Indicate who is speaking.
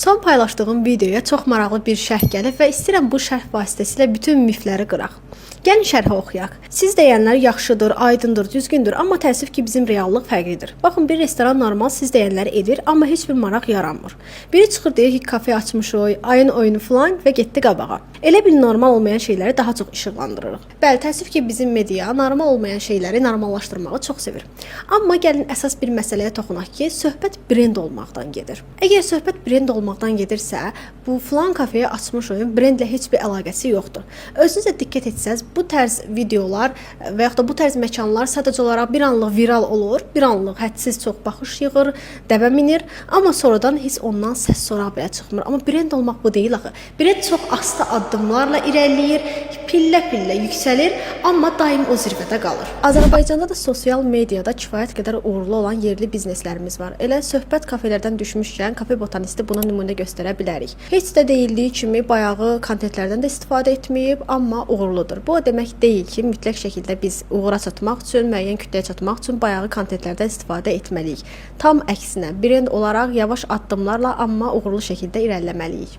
Speaker 1: Son paylaşdığım videoya çox maraqlı bir şərh gəlib və istəyirəm bu şərh vasitəsilə bütün mifləri qıraq. Gəlin şərhi oxuyaq. Siz deyənlər yaxşıdır, aydındır, düzgündür, amma təəssüf ki, bizim reallıq fərqlidir. Baxın, bir restoran normal siz deyənləri edir, amma heç bir maraq yaranmır. Biri çıxır deyir ki, kafe açmışıq, ayın oyunu filan və getdi qabağa. Elə bil normal olmayan şeyləri daha çox işıqlandırırıq. Bəli, təəssüf ki, bizim media normal olmayan şeyləri normallaşdırmağı çox sevir. Amma gəlin əsas bir məsələyə toxunaq ki, söhbət brend olmaqdan gedir. Əgər söhbət brend olmaqdan gedirsə, bu filan kafeyi açmış oyun brendlə heç bir əlaqəsi yoxdur. Özünüz də diqqət etsəz, bu tərz videolar və yaxud da bu tərz məkanlar sadəcə olaraq bir anlıq viral olur, bir anlıq hədsiz çox baxış yığır, dəvə minir, amma sonradan heç ondan səs soraq belə çıxmır. Amma brend olmaq bu deyil axı. Brend çox asta addımlarla irəliləyir, pillə-pillə yüksəlir, amma daim o zirvədə qalır. Azərbaycanda da sosial mediada kifayət qədər uğurlu olan yerli bizneslərimiz var. Elə söhbət kafelərdən düşmüşkən, kafe botanisti buna nümunə göstərə bilərik. Heç də deyildiyi kimi bayağı kontentlərdən də istifadə etməyib, amma uğurludur. Bu o demək deyil ki, mütləq şəkildə biz uğura çatmaq üçün, müəyyən kütləyə çatmaq üçün bayağı kontentlərdən istifadə etməliyik. Tam əksinə, brend olaraq yavaş addımlarla, amma uğurlu şəkildə irəliləməliyik.